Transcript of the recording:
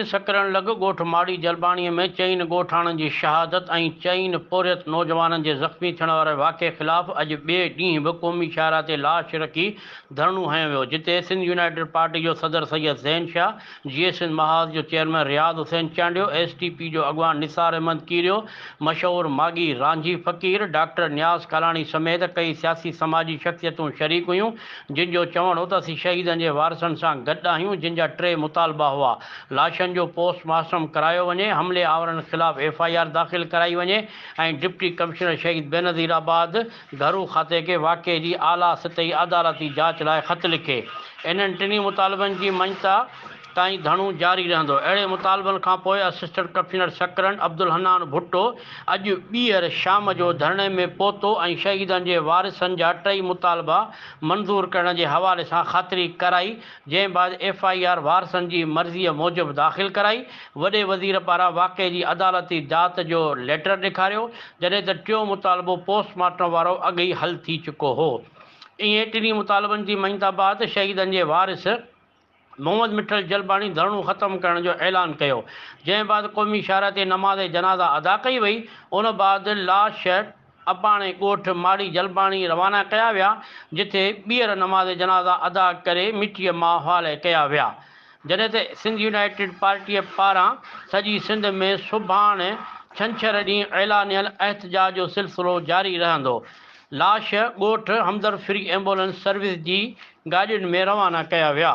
ڏينهن سڪرنڊ لڳ ڳوٺ ماڙي جلباڻي ۾ چئن ڳوٺاڻن جي شهادت ۽ چئن پورهيت نوجوانن جي زخمي ٿيڻ واري واقعي خلاف اڄ ٻئي ڏينهن به قومي شاهراهه تي لاش رکي ڌرڻو هنيو ويو جتي سنڌ يونائيٽيڊ پارٽي جو صدر سيد زين شاهه، جيئي سنڌ محاذ جو chairman Riaz Hussain Chandio, S T P جو اڳواڻ نثار احمد ڪيريو، مشهور ماڳي رانجهي فقير، ڊاڪٽر نياز ڪالاڻي سميت ڪئي سياسي سماجي شخصيتون شريڪ هيون. جن جو چوڻ هو ته اسين شهيدن جي وارثن سان گڏ آهيون جن جا ٽي مطالبا هئا، لاشن جو پوسٽ مارٽم ڪرايو وڃي، حملي آورن خلاف ايف I R داخل ڪرائي وڃي ۽ ڊپٽي ڪمشنر شهيد بينظير آباد گهرو کاتي کي واقعي جي اعليٰ سطحي عدالتي جاچ لاء خط لکي. انهن ٽنهي مطالبن جي مڃتا تائين ڌرڻو جاري رهندو. اهڙي مطالبن کانپوء اسسٽنٽ ڪمشنر سڪرنڊ عبدالحنان ڀٽو اڄ ٻيهر شام جو ڌرڻي ۾ پهتو ۽ شهيدن جي وارثن جا ٽئي مطالبا منظور ڪرڻ جي حوالي سان خاطري ڪرائي جنهن بعد ايف I R وارثن جي مرضيء موجب داخل ڪرائي وڏي وزير پاران واقعي جي عدالتي جاچ جو ليٽر ڏيکاريو جڏهن ته ٽيون مطالبو پوسٽ مارٽم وارو اڳ ئي حل ٿي چڪو هو. ائين ٽنهي مطالبن جي مڃتا بعد شهيدن جي وارث محمد مٺل جلباڻي ڌرڻو ختم ڪرڻ جو اعلان ڪيو، جنهن بعد قومي شاهراهه تي نماز جنازه ادا ڪئي وئي، ان بعد لاش اباڻي ڳوٺ ماڙي جلباڻي روانا ڪيا ويا، جتي ٻيهر نماز جنازه ادا ڪري مٽيء ماء حوالي ڪيا ويا. جڏهن ته سنڌ يونائيٽيڊ پارٽيء پاران سڄي سنڌ ۾ سڀاڻ ڇنڇر ڏينهن اعلانيل احتجاج جو سلسلو جاري رهندو. لاش ڳوٺ همدرد فري ايمبولينس سروس جي گاڏين ۾ روانا ڪيا ويا.